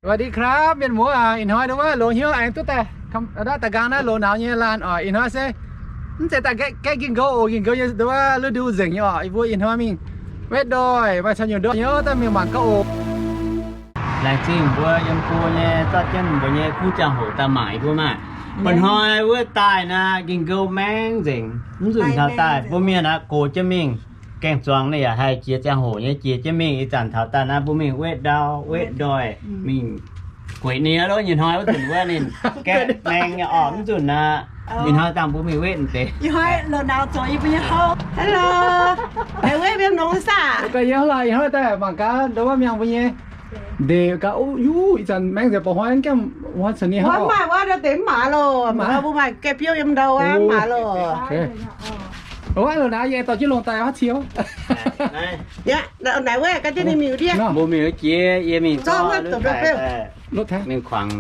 สวัสดีครับ mienh muoz aac. Ih hnoi nduov wuov longx hnyouv aengx duqv daaih, daaih nqaang naaiv loz-naux nyei laanh oc. Ih hnoi se mv zeiz daaih gaeqv Ging-Gou oc. Ging-Gou nyei nduov wuov ฤดู nzengc nyei oc. Yie mbuo ih hnoi mingh wetv ndoih, maaih camv nyungc ndoih nyei, daaih mingh mangc gaax oc. Laengz zingh mbuo yiem go nyei zorqv jienv mbuo nyei kuv ziangh hoc daaih mangc yie mbuo maah. Mba'hnoi wuov daaih naaiv Ging-Gou maengv nzengc, mv nzunc taux daaih mbuo mienh aqv gox jienv mingh. Gaeng-zuangx ninh yaac haih jiex ziangh hoc nyei jiex jienv mingh. Ih zanc taux daaih naaiv mbuo mingh wetv ndau wetv ndoih, mingh gueic nie lov nyei hnoi wuov nzunc wuov ninh gaeqv maengx nyei oc. Mv nzunc aqv, ih hnoi dangh mbuo mingh wetv deix. Hello, naaiv wetv mbienv nongx saah? Ih hnoi daaih mangc gaax ndau wuov miangh mbuo nyei ndeic gaax. Yuv, ih zanc maengx nzengc, ba'hnoi gaengh hnoi caux ninh hnangv. Maaih wuov ndau deix mv maaih loh, mbuo maaih gaeqv biouv yiem ndau wuov mv maaih loh. Wuov loz-naux yie dorh jienv longx daaih huaav cie. Naaiv wuov gan jienv ninh mingh ndiev. Mbuo mingh jiex yie mingh zorqv mingh kuangx.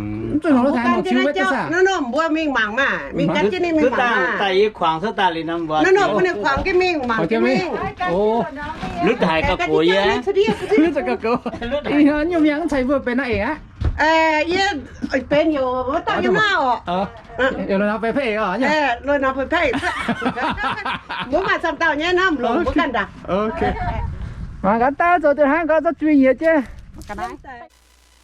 Naaiv nor mbuo mingh mangc maah, mingh gan jienv ninh mingh mangc maah. Daaih yie kuangx cuotv daaih liuz nor mbuo, naaiv nor mbuo ninh kuangx jienv mingh mangc jienv mingh. Lutv haic gauh gox yie. Lutv haic gauh gox. Ih hnoi nyungc mi'aqv, mv zeiz mbuo benx na'eic aqv. Yie benx youc wuov dauh yiem naaiv oc. Loz-naux benx พระเอก oc. Loz-naux benx พระเอก. Mbuo maaih camv dauh nyei hnamv longx mbuo ganh ndaangc. Mangc gaax daaih zoux deix hnangv gaax, zorqv juiz nyiex jienv.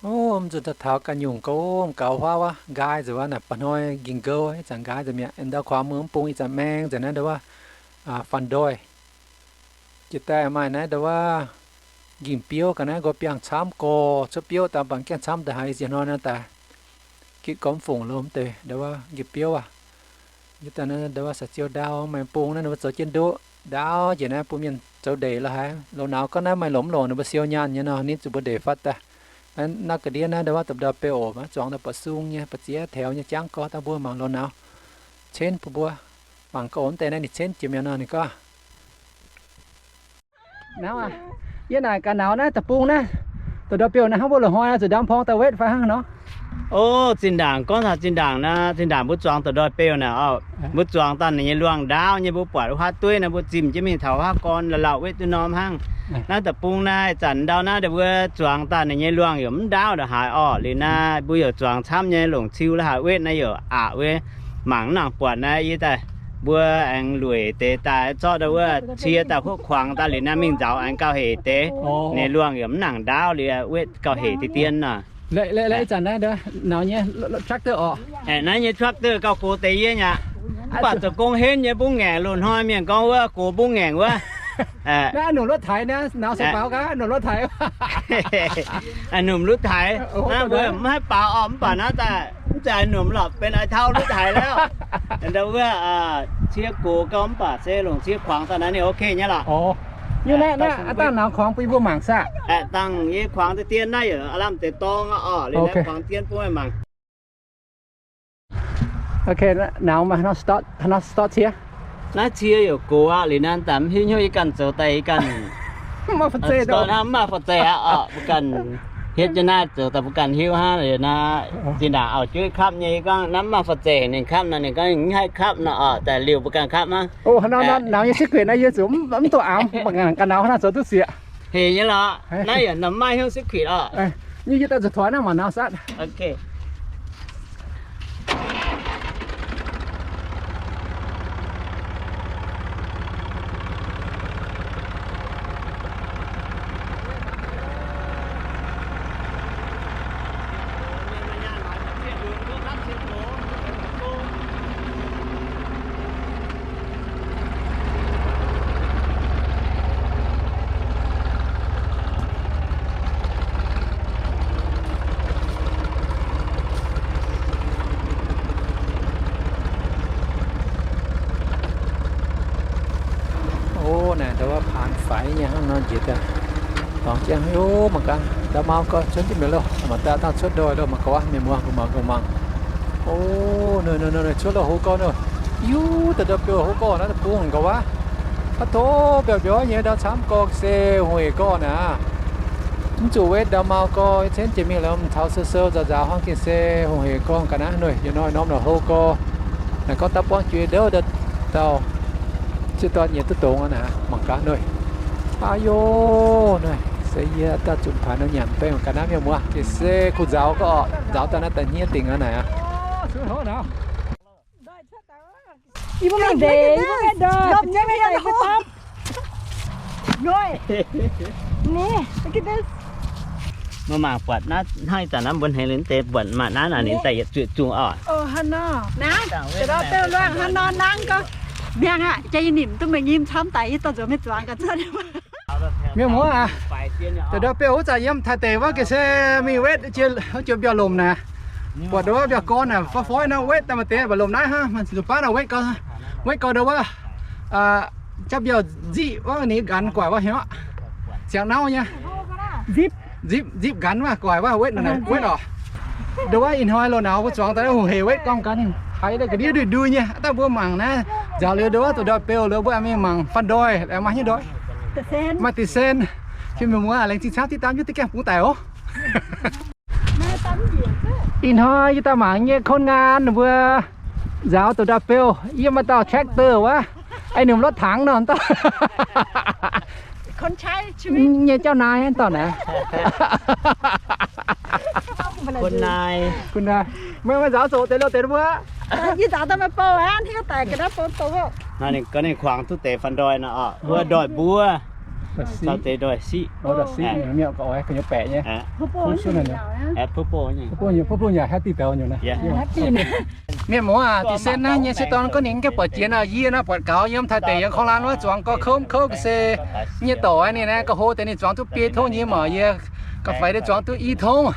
Mv zuqc taux ganh nyungc gouv gaux huaav wuov, nqaai nzengc wuov naaic, ba'hnoi Ging-Gou ih zanc nqaai nzengc mi'aqv. Ndau kuangx mingh mv bung ih zanc maengx nzengc naaiv ndau wuov, faanh ndoih. Jiex daaih maaih naaiv ndau wuov nqingh biouv ga'naaiv nqoi biangh camv gorx, cuotv biouv daaih mv baac gaengh camv daaih haiz ih ziex hnoi naaiv daaih gitv gormx fungc lo mv deix ndau wuov nqingh biouv aac. Yie daaih naaiv ndau wuov saa-ziou ndaauv maaih bung naaiv ninh mbuo zoux jienv ndoqv ndaauv njiec naaiv bun mienh zoux ndeic lo haic. Loz-naux gorngv naaiv maaih longc mv longc ninh mbuo siou nyaanh nyei nor, ninh zuqc mbuo ndeic fatv daaih. Naaiv ga'ndiev naaiv ndau wuov dopc ndau beu oc, maiv zuangx daaih buatc sung nyei, buatc ziex taux nyei jangv gorx dangh mbuo mangc loz-naux cenv bun mbuo mangc gaax oc. Mv deix naaiv ninh cenv jiex mi'aqv nor ninh gorngv Nauz aac, yie naaic gaax nauz naaiv deic-bung naaiv, dopc ndau beu naaiv hnangv mbuo loz-hnoi zuqc ndaam porng daaih wetv fai hnangv nor? O, zinh ndaangc gorngv taux zinh ndaangc naaiv, zinh ndaangc mbuo zuangx dopc ndau beu naaic oc, mbuo zuangx daaih ninh nyei luangh ndaauv nyei, mbuo buatc wuov haav dueiv naaiv mbuo zimh jienv mingh taux wuov haav gorn la'lauh wetv duqv norm hnangv. Naaiv deic-bung naaiv zanc ndau naaiv mbuo zuangx daaih ninh nyei luangh yaac mv ndaauv ndongc haaix orqc. Liuz naaiv mbuo yaac zuangx camv nyei longc ciu la'haaix wetv naaiv yaac aqc wuov. Mangc mv nangc buatc naaiv yie daaih mbuo aengx lueic deix daaih zorqv ndau wuov cie daaih huov kuangx daaih liuz naaiv mingh nzaaux aengx gauh hec deix. Ninh luangh yaac mv nangc ndaauv liuz wetv gauh hec deix dien nor. Naaiv nyei tractor gauh gox deix yie nyei aqv. Mv baac zoux gong henv nyei mbungv ngaengc loz-hnoi mienh gorngv wuov gox mbungv ngaengc wuov. Naaiv numc รถไถ naaiv, nauz se baaux gaax numc รถไถ. Numc รถไถ. Naaiv mbuo mv haih baaux orqc, mv baac naaiv daaih mv zeiz numc lorqc, benx ไอ้เฒ่า รถไถ แล้ว. Ndau wuov cie gox gauh mv baac se longc cie kuangx daaih naaiv ninh ok nyei lorqc. Nyei naaiv, naaiv dangh nauz kuangx bun yie mbuo mangc saah? Dangh yie kuangx deix dien naaiv yaac lamh deix dorng orqc, liuz naaiv kuangx dien bun meih mangc. Ok, nauz maaih hnangv start, hnangv start cie. Naaiv cie yaac gox aqv, liuz naaiv daaih mv hiuv hnyouv yie ganh zoux daaih yie ganh. Mv maaih fu'zeic aqv, mv maaih fu'zeic aqv orqc, mbuo ganh hietv jienv naaiv zoux daaih mbuo ganh hiuv hnangv. Liuz naaiv zinh ndaangc auv-jueiv kapv nyei, yie gorngv naaiv mv maaih fu'zeic ninh kapv nor, ninh gorngv mv haih kapv nor orqc, daaih liuz mbuo ganh kapv hnangv. O, nauz nyei secret naaiv yie zuqc mv dorh aamx, mv baac ganh nauz hnangv naaiv zoux duqv siec. Hec nyei lorqc. Naaiv yaac mv maaih hnyouv secret orqc. Nyei yie daaih zuqc taux naaiv mangc nauz saatv. O, naaic ndau wuov paanx faix nyei hnangv nor njiec daaih. Dorngx jienv, o, mangc gaax, ndau mau gorx cuotv jienv mi'aqv loh. Mangc daaih dangh cuotv ndoih loh, mangc gaax wuov, mienh muoz, mangc, mangc, mangc. O, cuotv loh, hov gorx nor. Yuv, daaih ndau biouv hov gorx naaiv deic-bung gaax wuov. Aav tov mbiauz mbiauz nyei ndau camv gorx se hungh hec gorx naaic. Mv zuqc wetv ndau mau gorx, cenv jiex mingh lomh taux sou sou nzaaux nzaaux hnangv gengh se hungh hec gorx ga'naaiv noic, yietc hnoi norm la'hov gorx. Naaic gorngv daav buangv juiz ndouv dauh, ziex dorn nyei duqv dongz aqv naaic, mangc gaax noic. Aa yo, noic, Yie daaih zunc paanx nor nyanc baeng ga'naaiv mienh muoz, ga'sie kuh nzaaux ga'orqc, nzaaux daaih naaiv daaih hniev dingc aqv naaic aqv. Yie mbuo mingh ndeic, yie mbuo mingh ndeic, yie mbuo dapv. Ni, look at this. Mbuo mangc buatc naaiv hnangv ih zanc naaiv mbuo hengx liuz deix buatc maaih naaiv naaic ninh daaih yietc zuqc zungh oc. Naaiv, da'dauh beuh luangh hnangv nor nangv gorngv, miangh aqv, jaa yie nimc duqv meih nyim camv daic, yie dorh nzuonx mingh zuangx ga'zanv. Mienh muoz aac, da'dauh beuh wuov zanc yiem Taiv deic wuov ga'sie mingh wetv jiex mbiauh lomc naaic. Buatc ndau wuov mbiauh gorn naaic, fai fai nor wetv daaih maaih deix mbaac lomc naaiv hnangv, maiv zuqc baav nor wetv gau, wetv gau ndau wuov jaav mbiauh nziqv wuov ninh nqanx guaic wuov hnyouv, ziangx nauv nyei. Nzipc nqanx wuov guaic wuov wetv naaic, wetv oc. Ndau wuov ih hnoi loz-hnoi mbuo zuangx daaih hungh hec wetv gorngv gaax ninh haiz daaih ga'ndiev ndui-ndui nyei. Daaih mbuo mangc naaiv nziaaux liuz ndau wuov da'dauh beuh liuz mbuo mingh mangc fun doih, maaih hnyouv doih, maaih decent. Mienh muoz laengz zingh camv diqv daan, yie duqv gaengh bungx daic oc. Ih hnoi yie daaih mangc nyei คนงาน ninh mbuo nzaaux da'dauh beuh, yiem maaih dauh tractor wuov, ei ninh รถถัง nor dauh nyei jauv naaiv dauh naaic. คนงาน meih maiv nzaaux zoqc deix liouh deix mbuo. Yie nzaaux daaih meih bouh aqv, hnangv daic ga'naaiv bouh dongh oc. Naaiv ninh gorngv ninh kuangx duqv deix fun doih nor oc, wuov ndoih mbuov, caux deix ndoih siqv. Mienh muoz aac, decent naaiv nyei se dorn gorngv ninh gaengh buatc jiex naaic, yie naaiv buatc gaux yiem Taiv deic yiem korv-lan wuov zuangx gorx kouv kouv ga'sie nyei dorc ninh naaiv, ga'hlo deix ninh zuangx duqv biei tongv nyim oc, yie ga'feix deix zuangx duqv i tongv.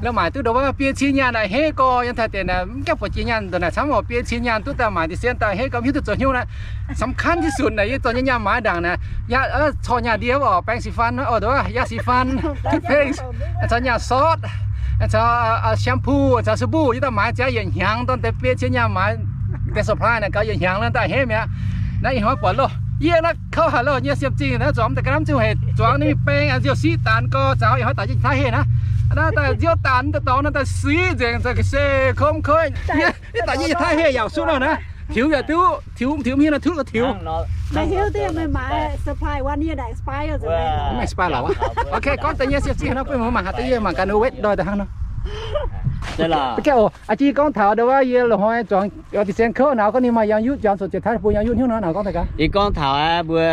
La'maaic duqv ndau wuov biei cin nyaanh naaic heiv gorx yiem Taiv deic naaic, mv gaengh buatc jiex nyaanh ndongc naaic camv oc, biei cin nyaanh duqv daaih maaic decent daaih heiv gorx, mv hiuv duqv zoux hnyouv naaiv. สำคัญที่สุด naaic yie zorc nyei nyaanh maaiz ndaangc naaic, corc nyaanh ndie oc, แปรงสีฟัน oc, ndau wuov yaac สีฟัน, toothpaste, caux nyaanh ซอส, caux shampoo, caux สบู่ yie daaih maaiz ziangx yietc hnyangx, dorn deix biei cin nyaanh maaiz deix supply naaic gaux yietc hnyangx nor daaih heiv mi'aqv. Naaiv ih hnoi buatc loh, yie naaiv kouv haic loh, nyei siemv zingh naaiv zuangx daaih ga'naaiv mv ziouc hec zuangx ninh mingh baeng nziouv siqv daanx gorx, zuangx ih hnoi daaih nyic hnoi hec naaiv. Naaiv daaih nziouv daanx daaih dorngx naaiv daaih siqv nzengc, se kouv kouv. Yie daaih nyic hnoi hec yaac sutv nor naaiv, tiux yaac duqv, tiux tiux mv hiuv nor tutv tiux. Maiv hiuv duqv meih maaiz supply one year naaic expire nzengc. Mv expire lorqc. Ok, gorngv deix nyei siemv zingh nor bun mbuo mangc haaix deix yie mangc gaax nor wetv ndoih daaih hnangv nor. Aa, jiex gorngv taux ndau wuov yie loz-hnoi zuangx decent kouv naaic gorngv ninh maaih yangh yutv, zuangx zoqc ziepc taiv bun yangh yutv hnyouv nor naaic gorngv daaih gaax. Yie gorngv taux aqv, mbuo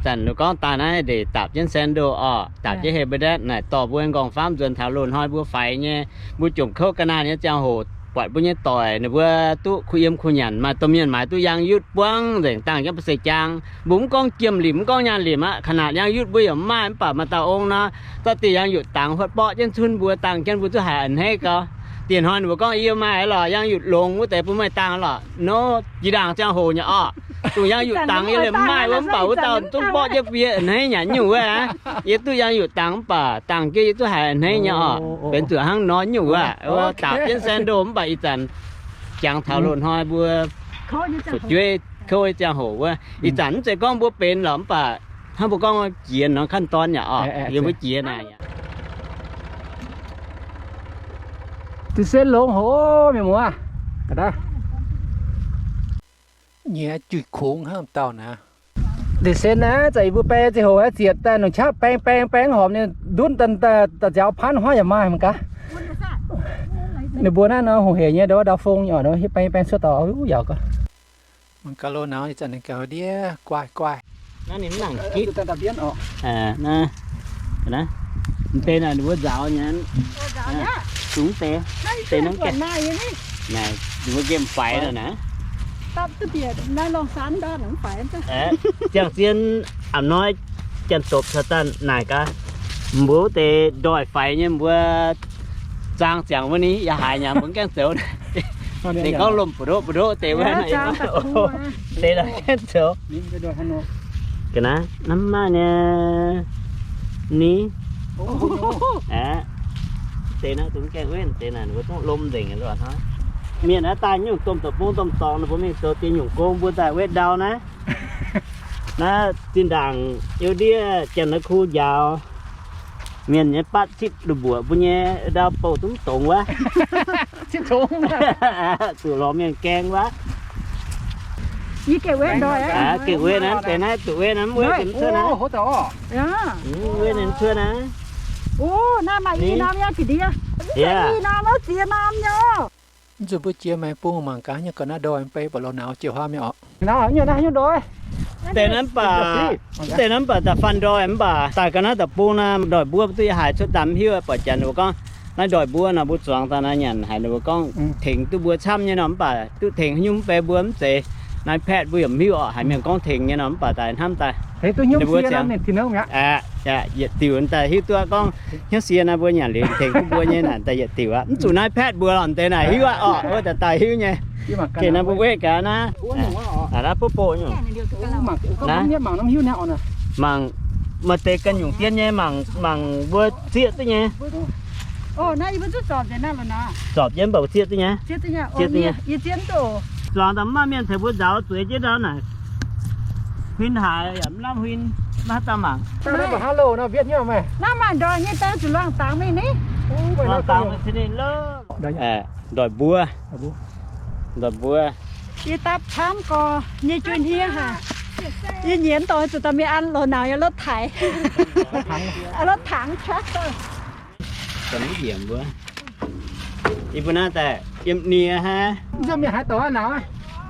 zanc gorngv daaih naaiv ndeic dapc jienv sandal oc, dapc jienv heh mbuo ndaetv naaic dorh mbuo nqorngv famv nzuonx taux loz-hnoi mbuo faix nyei, mbuo jomc kouv ga'naaiv nyei ziangh hoc buatc mbuo nyei doic ninh mbuo duqv kuh yiem kuh nyanc, maaih domh mienh maaiz duqv yangh yutv buangv nzengc dangh jienv ba'seix jaang. Mbuo mv gorngv jiem limc, mv gorngv nyaanh limc aqv, ขนาด yangh yutv mbuo yaac mv maaih, mv baac maaih dauh ong nor, zorqv diuh yangh yutc dangx huotv borqv jienv cunv mbuo, dangh jienv mbuo duqv haiz a'hneiv gau. Dieh hnoi ninh mbuo gorngv yie maaih lorqc, yangh yutc longx wuov deix bun meih dangh lorqc. Nor, jiex ndaangc ziangh hoc nyei orqc, dongh yangh yutc dangx yie liemh maaih wuov, mv baac wuov dauh zungv borqv jienv bun yie a'hneiv nyanc nyungc wuov aqv. Yie duqv yangh yutc dangx mv baac dangh jienv yie duqv haiz a'hneiv nyei orqc. Benx zuqc hnangv nor nyungc wuov, wuov dapc jienv sandal mv baac ih zanc jangx taux loz-hnoi mbuo fu'jueiv kouv nyei ziangh hoc wuov, ih zanc mv zeiz gorngv mbuo benx lorqc mv baac hnangv mbuo gorngv jiex nor ขั้นตอน yaac orqc, yie mbuo jiex naaic. Decent longx hoc mienh muoz. Nyei juih kungx hnangv dauh naaiv. Decent naaiv zanc yie mbuo baeng ziangh hoc zietc daaih nongc qaqv baeng baeng baeng horpc ninh ndutv daaih nziaaux paanv huaav yaac maaih mangc gaax. Ninh mbuo naaiv nor hungh heic nyei, ndau wuov ndau fong nyei oc, hiuv baeng baeng cuotv daaih yaac gaax. Mangc gaax loz-hnoi ih zanc ninh gauh ndiev guaih guaih. Naaiv ninh mv nangc gitv. Deix naaic ninh mbuo nzaaux nyei. Dungx deix, deix nangv gaengh, ninh mbuo nqemh faix nor naaic. Ziangh zien a'hnoi janx-dopc caux daaih naaic gaax, mbuo wuov deix ndoih faix nyei mbuo zaang ziangx wuov ni yaac haiz nyei, mbuo mv gaengh zoux. Ninh gorngv lomh mbu'ndoqv mbu'ndoqv deix wuov, deix lorqc gaengh zoux. Ga'naaiv hnamv maiv nyei ni. Aeqv, deix naaiv dungx gaengh wetv deix naaic, ninh mbuo zungv lomh nzengc loh hnoi. Mienh naaiv daaih nyungc domh deic-bung domh dorngx, ninh mbuo mingh zoux deix nyungc gong, mbuo daaih wetv ndau naaiv. Naaiv zinh ndaangc eu ndiev Janx-La'kuv njaaux mienh nyei batv cipv nduqc mbuoqc mbuo nyei ndau bouh zungv dongz wuov. Zuqc lorz mienh gaeng wuov. Gengh wetv naaiv, deix naaiv zuqc wetv naaiv, mv wetv ninh cuotv naaiv. Mv wetv ninh cuotv naaiv. Naaiv maaih i norm nyei ga'ndiev. I norm, ziex norm nyei. Mv zuqc mbuo jiex maengx bung mangc gaax nyei ga'naaiv ndoih mv bei baac lorz nauz jiex huaam nyei orqc. Deix naaiv mv baac, deix naaiv mv baac da'faanh ndoih mv baac daaih ga'naaiv deic-bung naaiv ndoih mbuov duqv yie haiz cuotv daaih mv hiuv, buatc janx ninh mbuo gorngv naaiv ndoih mbuov nor mbuo zuangx daaih naaiv nyanc haiz ninh mbuo gorngv tengx duqv mbuo camv nyei nor mv baac duqv tengx haaix nyungc mv bei mbuo mv zeiz. Naaiv patv mbuo yaac mv hiuv orqc, haiz mienh gorngv tengx nyei nor mv baac daaih hnamv daaih ninh mbuo ziangx yietc diuc daaih hiuv duqv gorngv hnyouv sie naaiv mbuo nyanc liuz tengx duqv mbuo nyei naaic daaih yietc diuc aqv. Mv zuqc naaiv patv mbuo lorqc deix naaic hiuv aqv orqc, wuov daaih daaih hiuv nyei. Geh naaiv mbuo weqv gaax naaiv, aa, naaiv buov boh nyungc. Mangc, maaih deix ganh nyungc dien nyei, mangc, mangc mbuo zieqv duqv nyei. Zorpc jienv mv baac mbuo zieqv duqv nyei. Zieqv duqv nyei. Zuangx daaih mv maaih mienh tengx mbuo nzaaux zueiz jienv ndau naaic. Huin haaix yaac mv lamh huin, maiv haaix dauh mangc. Naaiv maaih ndoih nyei daaih zuqc luangh dangx mingh ni. Luangh dangx mingh se ninh lo. Ndoih mbuov. Ndoih mbuov. Yie dapv camv gorx nyei juon hniev haic. Yie nyiemz dongh zuqc daaih mingh an loz-nauz yiem รถไถ. รถถัง tractor. Yie mbuo naaiv daaih yiem nie haic. Mv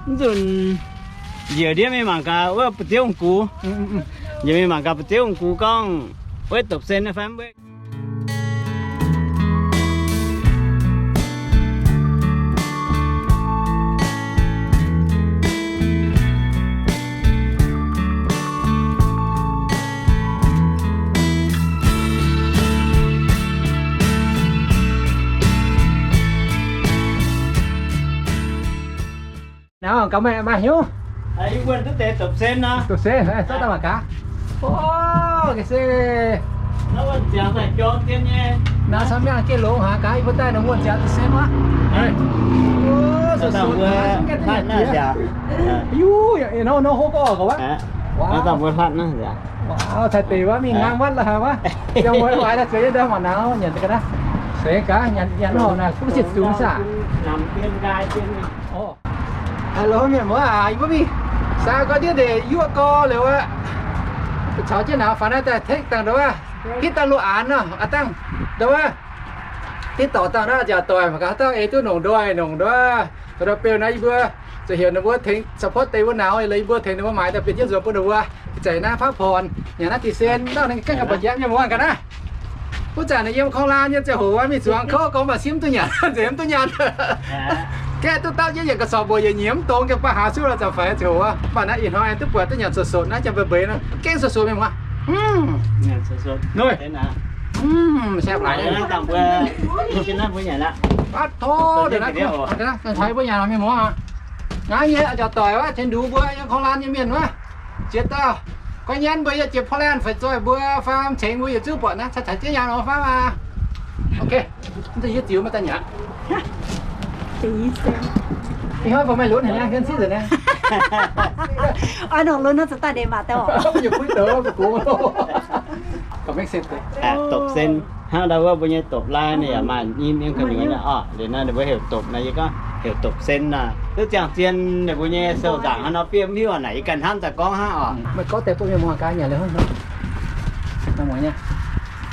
nzunc njiec ndiev mingh mangc gaax wuov ba'ziev ong-gux. Njiec mingh mangc gaax ba'ziev ong-gux gorngv wuov dopc-sen fai mv wuov. Naaiv gaax meih maaih hnyouv. Wuonh duqv deix dopc-sen nor. Dopc-sen, zorqv daaih mangc gaax. O, ga'sie. Naaiv camv mienh geh longx haic gaax, yie mbuo daaih nor wuonh ziangx dopc-sen wuov. O, sou-sou. Yuv, nor hov gorx wuov. Taaih deix wuov mingh ngang wuov la'haaix wuov. Yiem wuov la'haaix daaih zueiz yie ndau mangc naaiv nyanc ga'naaiv. Seix gaax nyanc nyanc horc naaic kuv siec zungx saah. Aa, loz mienh muoz aac, yie mbuo mingh saa gorx ndiev ndeic yuoqv gorx liuz aqv. Caux jienv naaiv faaux naaiv daaih tekv dangh ndau wuov, hitv dangh loz-aanx nor, aa dangh ndau wuov, hitv dorc dangh naaiv ziangh doic mangc gaax haaix dauh ei duqv nongc ndoih nongc ndau wuov, ndau beu naaiv yie mbuo zuqc heuc ninh mbuo tengx support deix wuov nauz, yie mbuo tengx ninh mbuo maaiz daaih benx jienv nzuonx bun ninh mbuo. Ih zanc naaiv พักผ่อน nyanc naaiv deix sen, ndau ninh gengh gauh mbu'nziex mienh muoz gaax naaiv. Wuov zanc ninh yiem โคราช nyei ziangh hoc maiv mingh zuangx kouv gorngv maaih simv duqv nyanc, nzemx duqv nyanc. Gaeqv duqv dapv jienv yietc กระสอบ mbuoqc yietc nyieqc mv dongz, jienv baav hlaax suv lorh zanc faix ziouc wuov. Mv baac naaiv ih hnoi duqv buatc duqv nyanc sou-sou naaiv, janx mbeix mbeix nor, gengh sou-sou mienh muoz. Nyanc sou-sou. Nui. Saeng laaix. Aav, tov, deix naaiv mbuo nyanc mienh muoz aac. Naaiv nyei nziaauc doic wuov, tengx nduqc mbuo yiem โคราช nyei mienh wuov, ziex dauh. Guai nyanc mbuo yiem jiex Portland fai zoih mbuo fai cengx mbuo yietc zungv buatc naaiv, caux jienv nyanc nor fai maah. Ok, mv zeiz hiuv ziux maiv daaih nyanc. Ih hnoi baac maaih lunx haic nyei, hiuv ziux naaiv. Oix nongc lunx nor zuqc daaih ndeic maac daaih oc. Dopc-sen hnangv ndau wuov mbuo nyei dopc-lai ninh yaac maaih nyim yiem ga'nyuoz naaiv oc. Liuz naaiv ninh mbuo heuc dopc naaiv, yie gorngv heuc dopc-sen naaic. Duqv ziangh zien ninh mbuo nyei sou nzaangc hnangv nor, biev mv hiuv naaic, yie ganh hnamv daaih gorngv hnangv oc.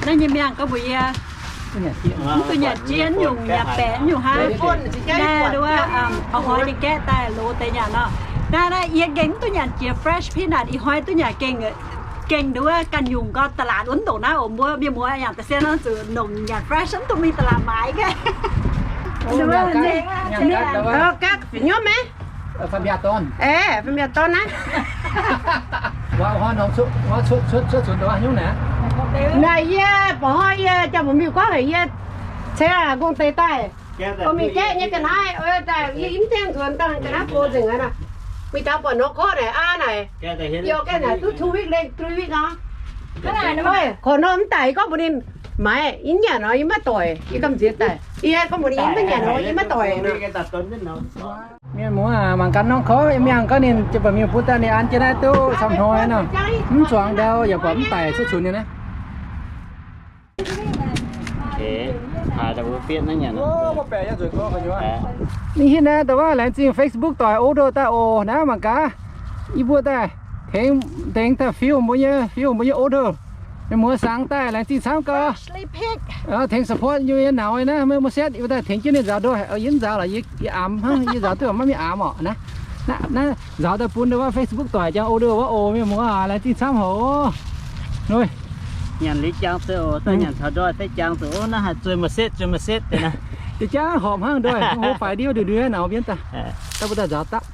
Naaiv nyei mienh gorngv mbuox yie, mv duqv nyanc jien nyungc, nyanc baeqc nyungc hnangv. Naaiv nduov, a'hnoi ninh gaeqv daaih loz deix nyanc nor. Naaiv, naaiv yie gengh mv duqv nyanc jiex fresh peanut, ih hnoi duqv nyanc gengh, gengh nduov ganh nyungc gorx, ตลาด wuov ndongc naaiv oc. Mbuo mienh muoz yangh da'sien nor zuqc nongc nyanc fresh, mv duqv mingh ตลาด maaiz gaeqv. Gapv nyuv maiv? Fam biaa dorn. Fam biaa dorn naaiv. Naaiv yie ba'hnoi yie jangx mbuo miuc gorngv haic yie ceix nqongh deix daaih, mingh gaeqv nyei ga'naaiv daaih, yie mv tengx nzuonx dangh ga'naaiv go nzengc aqv. Mingh taux buatc North Coast naaic aa naaic, yie gaeqv naaic duqv two week lengh three week nor. Korv norm mv daic gorngv mbuox ninh maaiz, yie mv nyanc nor yie maiv doic, yie gamh nziex daaih. Yie gorngv mbuox ninh yie maiv nyanc nor yie maiv doic. Mienh muoz mangc gaax North Coast, yie mangc gorngv ninh ziouc baac mingh bun daaih ninh an jienv naaiv duqv camv hnoi nor. Mv zuangx ndau yaac buatc mv daic cuotv cunx nyei naaiv. Ninh hitv naaiv da'wuov laengz zingh Facebook doic order daaih oc. Naaiv mangc gaax, yie mbuo daaih tengx, tengx daaih fiuv mbuo nyei, fiuv mbuo nyei order. Mienh muoz saangx daaih laengz zingh camv gau. Tengx support yie nyei nauz naaiv, mienh muoz setv, yie daaih tengx jienv ninh nzaaux ndoih. Yie mv nzaaux lorqc, yie aamx hnangv, yie nzaaux duqv maiv mingh aamx orqc naaiv. Naaiv nzaaux daaih bun ndau wuov Facebook doic jangx o ndau wuov oc, mienh muoz laengz zingh camv haic oc. Nyanc liuz jangx zoux oc, daaih nyanc taux ndoih se jangx zoux oc, naaiv haih zueih maaih setv, zueih maaih setv deix naaiv. Jiex jangv horpc hnangv ndoih, hlo faix ndiev nduih nduih nauz mbienv daaih. Daaih mbuo daaih nzaaux dapv.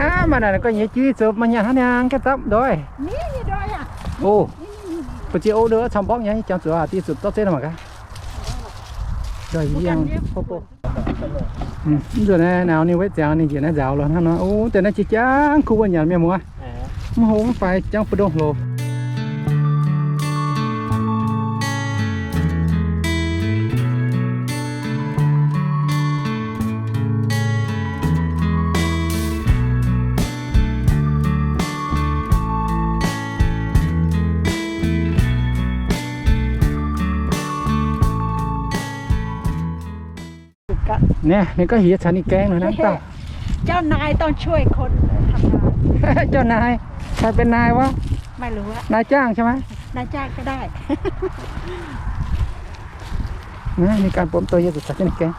Aav, maaih naaic gorngv nyei juiv zoux maaih nyanc hnangv niaa, gaeqv dapv ndoih. O, mbu'ziex o ndau camv mborqv nyei, jangx zuqc aqc, diuh zuqc dorv zeiv nor mangc gaax. Ndoih yie yangh. Mv nzunc naaiv nauz ninh wetv ziangx ninh njiec naaiv nzaaux lorz hnangv nor. O, deix naaiv jiex jangv kuv wuov nyanc mienh muoz. Mv hlo mv faix jangv mbu'ndongx hlo. Naaiv ninh gorngv heuc caux ninh gaeng nor hnangv daaih. เจ้านายต้องช่วยคน ทำงาน เจ้านาย ใครเป็นนายวะ ไม่รู้อะ นายจ้างใช่ไหม นายจ้างก็ได้ Naaiv ninh ganh bom douz yie zuqc caux jienv ninh gaeng.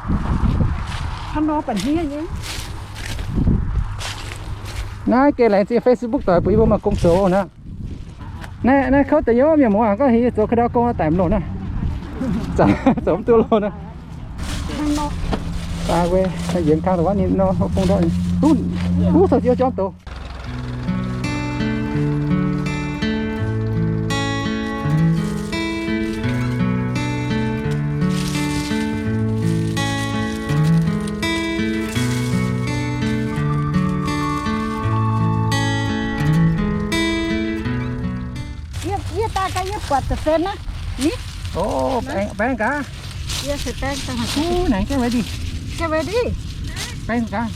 Naaiv gengh laengz zingh Facebook doic bun yie mbuo maaih gong zoux naaiv. Naaiv, naaiv kouv deix nyei mienh muoz, gorngv heuc yie zoux ka'ndau gong daic mv loz naaiv. Zoux mv duqv loz naaiv. Daaih wuov, yienx kang daaih wuov ninh nor, bung ndortv ninh. Huv, huv, caux jienv jorm douz. Yie, yie daaih gaax yie buatc da'feix naaiv. Ni? O, baeng, baeng gaax. Yie se baeng daaih. Huv, naaic gaeqv wei di. Gaeqv wei di. Baeng gaax.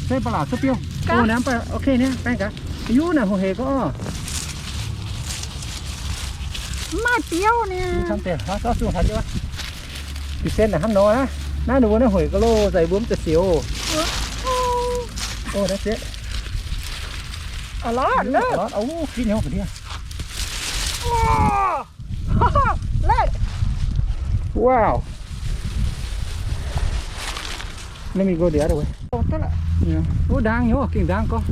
Se ba'laqc suv biouv. O, naaiv baac ok ni, baeng gaax. Yie naaic hungh hec gorqv. Mv maaih biouv ni. Camv deix, zorqv zungh taux jienv wuov. Da'sen naaic hnangv nor naaiv. Naaiv ninh mbuo naaiv hueic ga'loh za'gengh mbuo mv zeiz siouc. O, that's it. A lot, look. A lot. O, fitv nyei ga'ndiev. Wow. Let me go the other way. Wuov ndaang nyei, gengh ndaang gorngv.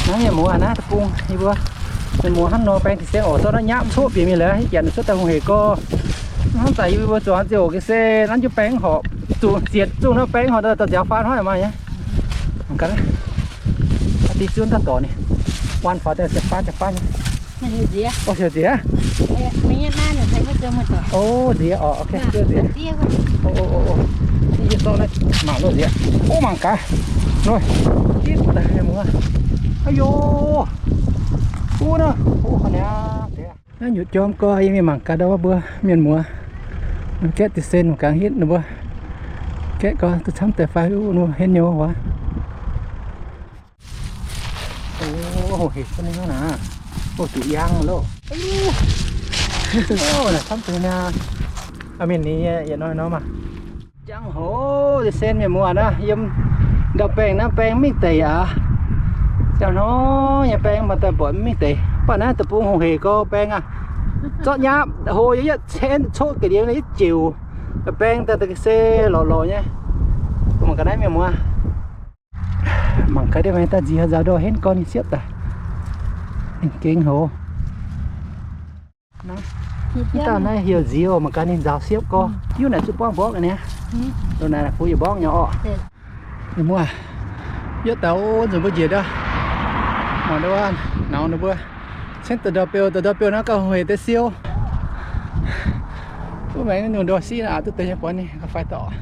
Naaiv mienh muoz naaiv deic-bung yie mbuo, mienh muoz hnangv nor baeng da'sen oc, zorqv naaiv nyapv coqv bieqc mingh lorqc, janx cuotv daaih hungh hec gorx. Hnangv daaih yie mbuo zuangx ziouc ga'sie nanv jienv baeng horpc, zuqc zietc zungh naaiv baeng horpc daaih nziaaux faan hnoi maaih nyei. Mangc gaax, da'diev zuonv daaih dorc ninh, waan faaux daaih ziepc faan ziepc faan nyei. O, siouc nziex. O, nziex orqc, ok, nziex. O, o, o, o. Yie zorqv naaiv mangc loh nziex. O, mangc gaax. Nor, mienh muoz. Aa yo. Uv naaiv, uv, naaiv nyutc jorm gorx, yie mingh mangc gaax ndau wuov mbuo mienh muoz. Gaeqv da'sen mangc gaax hitv ninh mbuo. Gaeqv gorx duqv camv deix fai, uv, henv nyei wuov. O, hungh hec hnangv naaiv. O, zuqc yangh loh. O, naaic camv deix naaiv. Aa, mienh ni yietc hnoi nor maah. Jangx-hoc da'sen mienh muoz naaiv, yiem ndau-baengh naaiv baeng mv mingh deic aqv. Ziangh hnoi nyei baeng mv baac daaih buatc mv mingh deic. Mv baac naaiv deic-bung hungh hec gorx baeng aqv. Zorqv nyapv hlo yaac yietv cenv coqv ga'ndiev yietv jiouc. Baeng daaih se lorqc lorqc nyei. Mangc gaax naaiv mienh muoz. Mangc gaax deix maaih daaih nziex nzaaux ndorh henv gorx ninh siepv daaih. Ninh gengh hoc. Naaiv dauh naaiv heuc nziex oc, mangc gaax ninh nzaaux siepv gorx. Hiuv naaic zuqc buangv mborqv ga'naaiv. Loz naaic naaic fu'jueiv mborqv nyei orqc. Ninh mbuo yietv daaih o nzunc mbuo njiec ndau. Mangc ndau wuov nauz ninh mbuo. Cengx da'ndau-beu, da'ndau-beu naaiv gauh hungh hec deix siou. Wuov maengx nyungc ndau siqv naaiv aqc duqv deix nyei buonv ninh gauh faix dorc.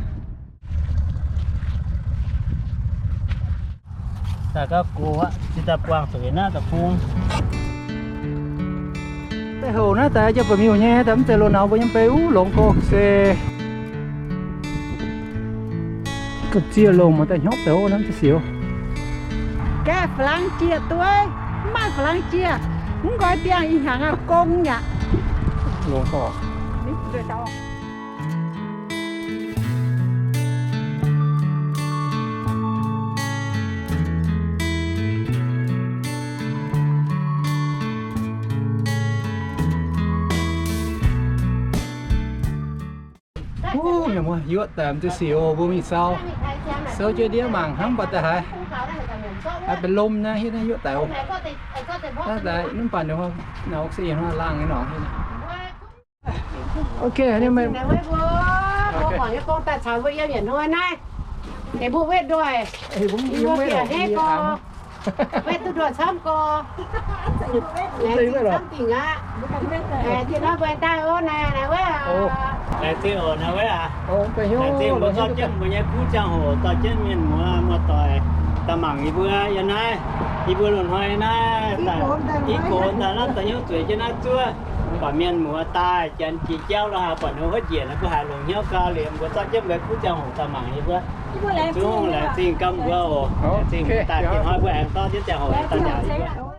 Daaih gauh gox aqv, cingx daaih buangh zuqc naaiv deic-bung. Daaih houc naaiv daaih jauv ba'miuh nyei, daaih mv zeiz loz-nauz mbuo nyei bei uv longx gorx se. Ga'ziev longx mangc daaih hnyouv deix wuov hnamv za'siux. Gaeqv ฝรั่ง jiex dueiv, mv maaih ฝรั่ง jiex, mv nqoi diangh ih hnyangx aqv gong yaac. Longx gorx. นี่เดินเดา ออก Thank you. Yuoqv daaih m'deix sic oc, mbuo mingh sou. Sou jienv ndiev mangc hnangv mv baac daaih haaix, haaix benx lomh naaiv hiuv naaiv yuoqv daaih oc. Naaiv daaih mv baac naaiv se laangh nyei norqc. Ok, mbuo gorngv daaih caux mbuo yiem yietc hnoi naaiv, mbuo wetv ndoih, mbuo bieqc hneiv gorx, wetv duqv ndoih camv gorx, laengz zingh camv dingc aqv. Dieh hnoi mbuo daaih oc, naaiv wuov. Laengz zingh oc, naaiv wuov aac. Laengz zingh mbuo zorqv jienv mbuo nyei kuv ziangh hoc dorh jienv mienh muoz muoz-doic daaih mangc yie mbuo yiem naaiv, yie mbuo loz-hnoi naaiv, i gox daaih naaiv daaih hnyouv zueiz jienv naaiv zuov, mv baac mienh muoz daaih janx jiex jauv lo haaix buatc ninh huotv njiec naaiv, mbuo haiz longc hnyouv gau liuz mbuo zorqv jienv mbuo nyei kuv ziangh hoc daaih mangc yie mbuo. Zungv laengz zingh gau mbuo oc. Laengz zingh daaih dieh hnoi mbuo aengx dorh jienv ziangh hoc daaih nyanc yie mbuo.